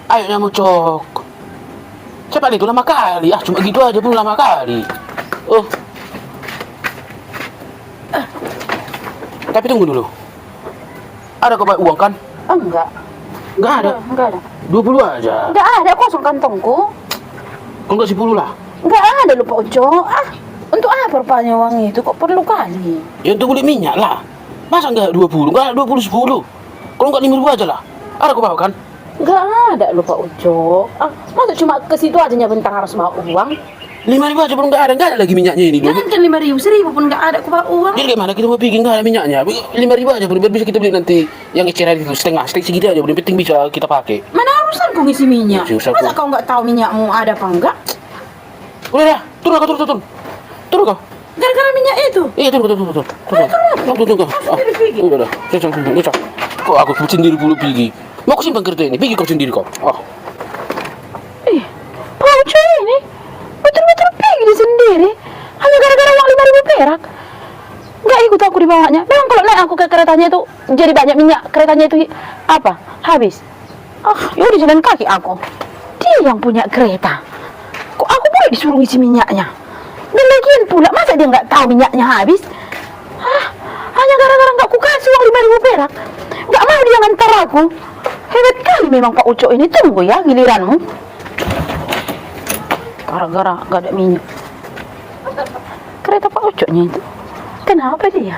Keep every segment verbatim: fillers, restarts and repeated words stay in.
Ayo nyamuk cok. Cepat itu lama kali. Ah, cuma gitu aja pun lama kali. Oh. Tapi tunggu dulu. Ada kau bawa uang kan? Enggak. Enggak ada? Enggak, enggak ada. Dua puluh aja. Enggak ada, kosong kantongku. Kau enggak sepuluh lah? Enggak ada, lupa Ucok. Ah, untuk apa rupanya uang itu? Kok perlu kali? Ya untuk beli minyak lah. Masa enggak dua puluh? Enggak ada dua puluh, sepuluh. Kalau enggak lima ribu aja lah. Ada kau bawa kan? Enggak ada, lupa Ucok. Ah, masa cuma ke situ aja nya bentang harus bawa uang? Lima ribu aja pun enggak ada, enggak ada lagi minyaknya ini. Jangan kan lima ribu, seribu pun enggak ada ku bawa uang. Jadi gimana kita mau bikin enggak ada minyaknya? Lima ribu aja pun biar bisa kita beli nanti yang eceran itu setengah, setengah segitu aja, yang penting bisa kita pakai. Mana urusanku ngisi minyak? Ya, susah. Masa kau enggak tahu minyakmu ada apa enggak? Udah dah, turun kau, turun, turun. Turun kau. Gara-gara minyak itu? Iya, turun, turun, turun, turun. Turun, turun, turun kau. Ah, sendiri pigi. Udah dah, susah, susah, susah. Kau aku sendiri pula pigi. Mau aku simpan kereta ini, pigi kau sendiri kau. Ah. Ih, Pak Ucok ini betul-betul pigi dia sendiri. Hanya gara-gara uang lima ribu perak. Enggak ikut aku dibawanya. Memang kalau naik aku ke keretanya itu jadi banyak minyak keretanya itu apa? Habis. Ah, ya udah jalan kaki aku. Dia yang punya kereta. Kok aku boleh disuruh ngisi minyaknya? Dan lagian pula, masa dia nggak tahu minyaknya habis? Ah, hanya gara-gara nggak kukasih uang lima ribu perak. Nggak mau dia ngantar aku. Hebat kali memang Pak Ucok ini. Tunggu ya giliranmu. Gara-gara nggak ada minyak. Kereta Pak Ucoknya itu. Kenapa dia?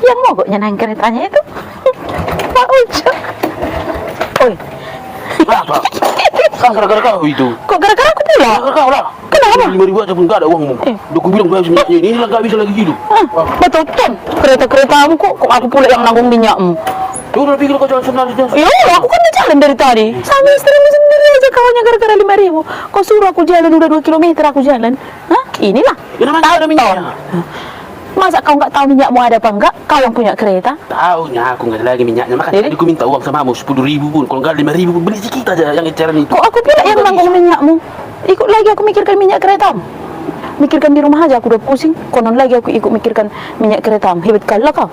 Yang mogoknya naik keretanya itu Pak Ucok. Oi. Apa? Kan gara-gara kau itu. Kok gara-gara aku pula? Gara-gara kau lah. Kenapa? Lima ribu aja pun nggak ada uangmu. Eh. Udah aku bilang bayar minyaknya ini, ini lah nggak bisa lagi hidup. Ah, betul, Ton. Kereta-keretamu kok, kok aku pula yang nanggung minyakmu? Ya udah, pikir kau jalan sendiri, jalan. Ya udah, aku kan udah jalan dari tadi. Sama istrimu sendiri aja kau hanya gara-gara lima ribu. Kau suruh aku jalan, udah dua kilometer aku jalan. Hah? Inilah. Ya, namanya ada minyaknya. Masa kau nggak tahu minyakmu ada apa enggak? Kau yang punya kereta. Tahunya aku nggak ada lagi minyaknya. Makanya jadi? Tadi ku minta uang sama kamu sepuluh ribu pun. Kalau nggak lima ribu pun, beli sedikit aja yang eceran itu. Kok aku pula yang nanggung minyakmu? Ikut lagi aku mikirkan minyak keretamu. Mikirkan di rumah aja aku udah pusing. Konon lagi aku ikut mikirkan minyak keretamu. Hebat kali lah kau.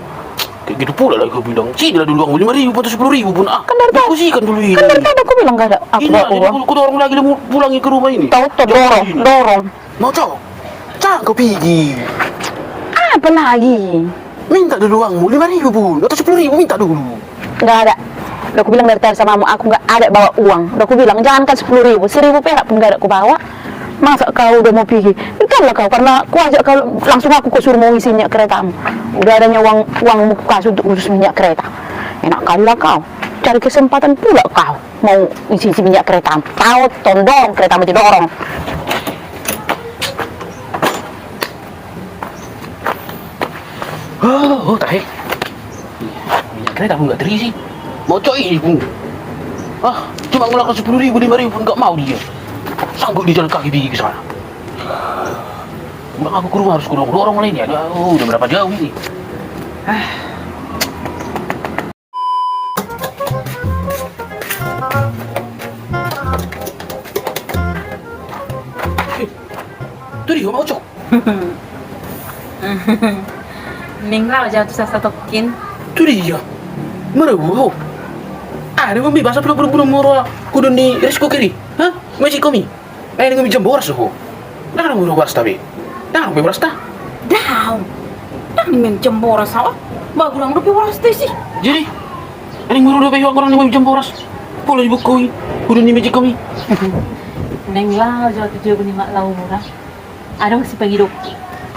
Kayak gitu pula lagi kau bilang. Sini lah dulu uangmu lima ribu atau sepuluh ribu pun. Ah, kan dari tadi. Diskusikan dulu ini. Kan dari tadi aku bilang nggak ada. Aku ini nggak ada uang. Aku dorong lagi, pulangi ke rumah ini. Tahu tuh, dorong, dorong. Mau cok? Cak kau pigi. Apa lagi? Minta dulu uangmu, lima ribu pun, atau sepuluh ribu minta dulu. Nggak ada. Udah aku bilang dari tadi sama kamu, aku nggak ada bawa uang. Udah aku bilang, jangankan sepuluh ribu, seribu perak pun nggak ada aku bawa. Masa kau udah mau pigi? Entar lah kau, karena ku ajak kau langsung aku, kau suruh mau ngisi minyak keretamu. Udah adanya uang, uangmu ku kasih untuk khusus minyak kereta. Enak kali lah kau. Cari kesempatan pula kau. Mau isi-isi minyak kereta. Tahu, tondong kereta mesti dorong. Oh, oh, tahe. Minyak kereta pun nggak terisi. Mau cok ini pun. Ah, cuma ngeluarkan sepuluh ribu, lima ribu pun nggak mau dia. Sanggup dia jalan kaki pergi ke sana. Pulang aku ke rumah harus kudorong-dorong lah ini. Aduh, udah berapa jauh ini? Ah. Tu dia, Ucok. Naeng laho jatuh sasa tokkin. Tu dia. Mana gua? Ada mambi bahasa pulang-pulang moro. Kudu ni Rizko kiri. Hah? Magic komi. Eh, ini minjam boras ho. Ndang na molo boras tapi. Ndang na boras ta? Ndang. Ndang na minjam boras ho. Ba godang dope boras ta isi. Jadi, ini molo dope ho godang na minjam boras. Pola dibukui. Kudu ni magic komi. Naeng laho jo tu jabu ni Mak Laura. Adong sipangido.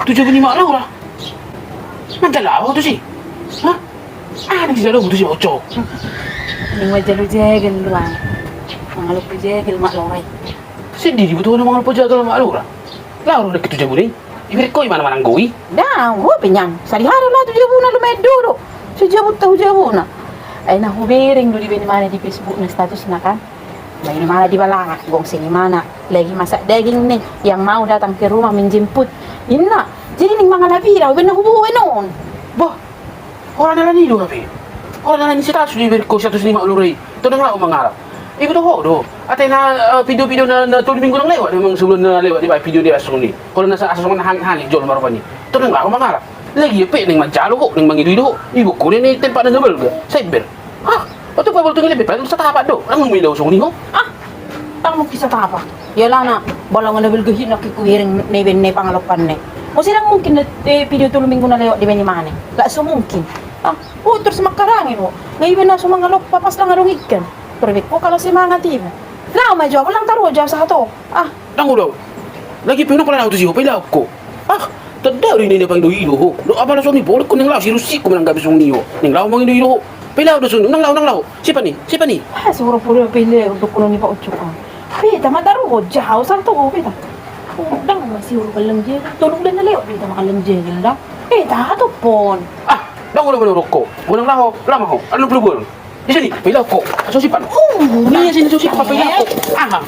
Tu jabu ni Mak Laura. Manjalo ho tusi. Hah? Adong sijalo ho tusi, Ucok. Naeng manjalo jagal do au. Mangalop jagal Mak Laura. Sendiri butuh na mangalop jagal Mak Laura. Laura dek tu jabu ni. Ibereng ho i manang-manang goi. Ndang, ho pe nian. Sadihari laho tu jabuna, lumayan do do. Sijabunta tu jabuna. Ai na hubereng do dibaen imana di Facebook na statusna kan. Baen imana di balakang, gongseng imana. Lagi masak daging nih, yang mau datang ke rumah menjemput. Ninna. Jadi naeng mangalap i do, baen na huboan on. Boh. Holan alani do hape. Holan alani status dibereng ho status ni Mak Laura i. Tong naeng laho mangalap. Iboto ho do. Ate na, eh, video-video na, na tolu minggu naeng lewat, memang sebulan na lewat dibaen video dia songon i. Holan na sa-, songon hangit-hangit jolma rupani. Tong naeng laho mangalap. Lagi ia pe naeng manjalo ho, naeng mangido-ido ho. Iboto ho ni tempat na jabal ga. Cyber. Hah? Oto pa bal tu ngelepe pa satapak do. Naeng milo songon i ho. Ah, Ndang mungkin satapa. Ia alana, bala nga na balga hina ki ku hiring na ibaen na i pangalompan na i. Muse ndang mungkin na, eh, video tolu minggu na lewat dibaen imana i. Ndang so mungkin. Ah, oh, terus mangkarange do. Nga iba na so mangalompa pas ndang adong ikan. Torus dibaen ho kalo semangat iba. Laho ma jo, ndang taruhon jo au sahat ho. Ah. Ndang olo. Lagi pe unang pala laho tusi ho, pailahon ho. Ah, tanda do i na pangidoido ho. Lo apala songon i, boleh ho naeng laho, sirusik ho manang gabe songon i ho. Naeng laho mangidoido ho. Pailahon do songon i, unang laho, unang laho. Siapa ni? Siapa ni? Ah, soro pura pele untuk kono ni Pak Ucok. Beta ma taruhon jo au sahat ho, beta. Oh, ndang ma siur balang jegel. Tolu bulan na lewat beta ma balang jegel ndang. Beta, ah, topon. Ah, ndang olo, olo, rokko. Unang laho, lama ho. Anu puluh bulan. Di sini, pailahon ho. So sipan. Oh, ni sini so sipan, pailahon ho. Ah, ah.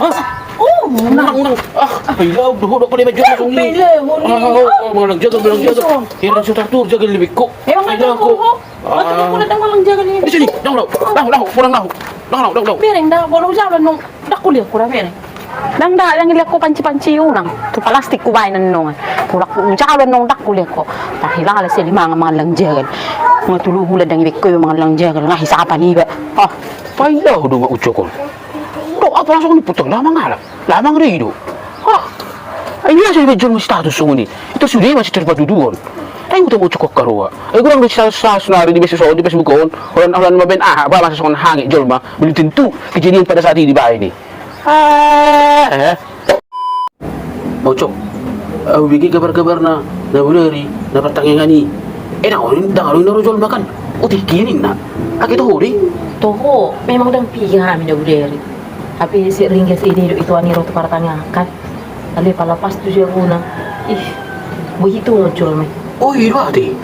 Oh, unang, unang. Ah, pailahon do ho, dok ko dia baju langsung ni. Pailahon ni. Ah, oh, oh, balang jegel, balang jegel. Heran so tartur jegel lebih kok. Emang ada ho. Pailahon ho. Di sini, ndang laho. Laho, laho, unang laho. Ndang laho, ndang laho. Bereng da, bolo jalan nong. Ndang kuliah ku da bereng. Ndang da, ndang ilean ho panci-panci unang. Tu palastik hubaen annon. Mulak ujalo annon ndang kuliah ho. Tahe lala seli mangan mangallang jegel. Nga tolu bulan ndang ibaen ho mangallang jegel, nga hisapan iba. Ah, pailahon do ma Ucok on. Dok apala songon i, putar laho mangalap. Laho mangido. Ah. Ai biasa iba jolma status songon i. Ito sude masih terpatuduhon. Ai uta ma Ucok ho karoa. Ai godang do status-status na di Facebook on, di Facebook on. Holan, holan mambaen aha, ba masa songon hange jolma. Belum tentu kejadian pada saat i dibaen i. Ah, eh. Ucok, au bege kabar-kabarna na bodari na partangiangan i. Eh, ndang adong, ndang adong na ro jolma kan. Otik i ninna. Ake toho do i. Toho, memang ndang piga hami na bodari. Hape si Ringgas i do ito ani ro tu partangiangan kan. Alai pala pas tu jabuna. Ih, boi tu jolma i. Oh, i do ate.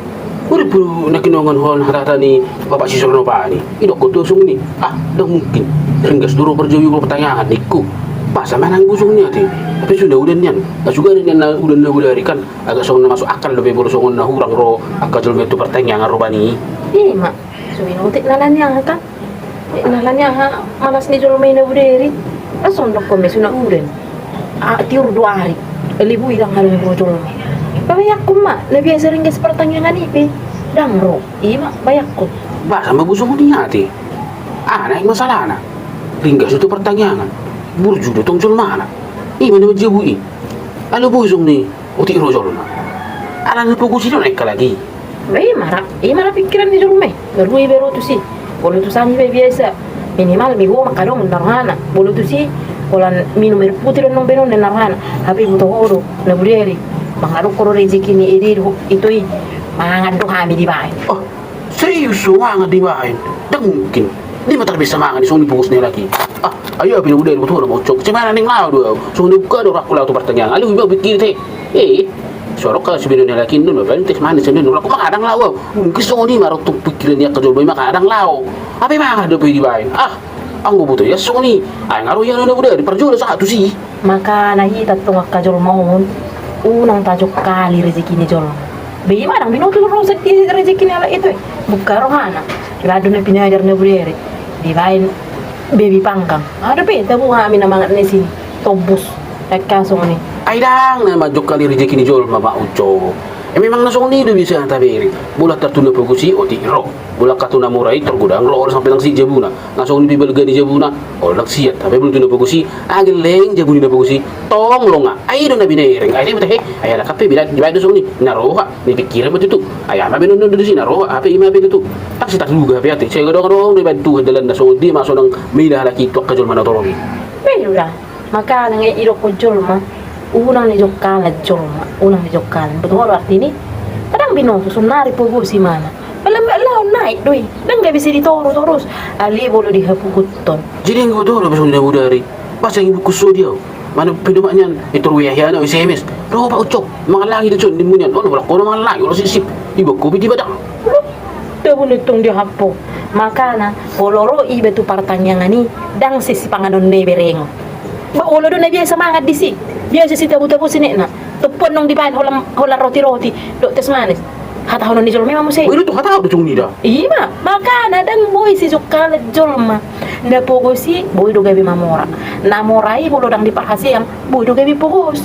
Uli pulu na kinongan hon hata-hata ni bapak si Sorno pani. Idok ho tu songon i. Ah, ndang mungkin. Ringgas do ro parjabu i ro partangiangan ningku. Pas ma nanggo songon i ate. Hape suda udan nian. Ndang suda udan na bodari kan. Agak songon na masuk akal dope molo songon na hurang ro angka jolma tu partangiangan rupani. Ima. So binoto na alani aha kan. Na alani aha, malas ni jolma i na bodari. Langsung dok ho ma suda udan. Ah, tiur dua ari. Alai boi ndang adong ro jolma. Pabayangkon ma, na biasa Ringgas partangiangan i pe ndang ro. Ima, bayangkon. Boasa ma boi songon i ate. Aha na i masalahna. Ringgas do tu partangiangan. Burju do tong jolmana. Ima na manjabu i. Alai boi songon i. Otik ro jolma. Alana pogos i do na ingkon lagi. Ba ima ra, ima ra pikiran ni jolma i. Baru iba ro tusi. Molo tusan iba biasa. Minimal mi dua mangkadongi na rohana. Molo tusi, holan minum air putih do annon baenonna na rohana. Hape huboto ho do, na bodari. Mangadong ho do rejeki ni ede do, ito i. Mangan do hami dibaen. Oh. Serius so mangan dibaen. Ndang mungkin. Dia ma tarbiasa mangan songon i pogos ni halak i. Ah, ai hape na bodari boto na ma Ucok. Cemana naeng laho do au. Songon i buka do rohangku laho tu partangiangan. Alai iba pikir te. Eh. So adong kala sibino ni halak i do na baen tes manis sendiri. Laho mangadang laho au. Mungkin songon i ma ro tu pikiran ni angka jolma i mangadang laho. Hape mangan dope dibaen. Ah. Anggo boto ia songon i, ai nga ro ia na bodari parjolo sahat tusi. Makana hita tong angka jolma on, unang tajongkali rejeki ni jolma. Ba ima ndang binoto ro rejeki ni halak ito i. Buka rohana. Dibaen do na pinajar na bodari. Dibaen babi panggang. Adong pe tabo hami na mangan na i sini. Tombus. Angka songon i. Ai ndang na manjongkali rejeki ni jolma ma Ucok. Eh, memang na songon i do biasa na tabereng. Molo tartu na pogos i otik ro. Molo angka tu na mora i tor godang ro, olo sampe ndang siat jabuna. Na songon i pe balga ni jabuna, olo ndang siat. Hape molo tu na pogos i, ah, gelleng jabu ni na pogos i. Tong longa. Ai do na binereng. Ai do tahe. Ai halak hape dibaen do songon i. Na roha. Ni pikiran ma tutu. Ai ama baen on do disi na roha. Hape ima baen tutu. Ndang sai tarduga hape ate. Sai godang do dibaen Tuhan dalan na songon dia ma sonang mida halak i tu angka jolma na torop i. Baen do da. Makana nga idokkon jolma, unang dijongkalan jolma, unang dijongkalan. Boto ho do artini? Ndang binoto, sonari pogos imana. Pala mbaen laho naek do i, ndang gabe bisa ditoru torus. Alai molo dihapukuthon. Jadi anggo toho do songon i na bodari. Pas anggo ibukkon so di au. Mana pedoman nian, itor W A hian au S M S. Ro Pak Ucok, mangallangi do son di munian. Ono bolak kono mangallangi, ono sisip. Iba kopi di badang. Tabo na tong dihapo. Makana, molo ro iba tu partangiangan i, ndang sesi panganon na i berengon. Ba olo do na biasa mangan disi. Biasa sitabo-tabo sinekna. Topot nong dibaen holan, holan roti-roti. Dok tes manis. Hatahonon ni jolma i ma muse. Olo tu hatahon do songon i da. Ima, makana ndang boi sijongkalan jolma. Na pogos i, boi do gabe mamora. Na mora i, molo ndang diparhaseang, boi do gabe pogos.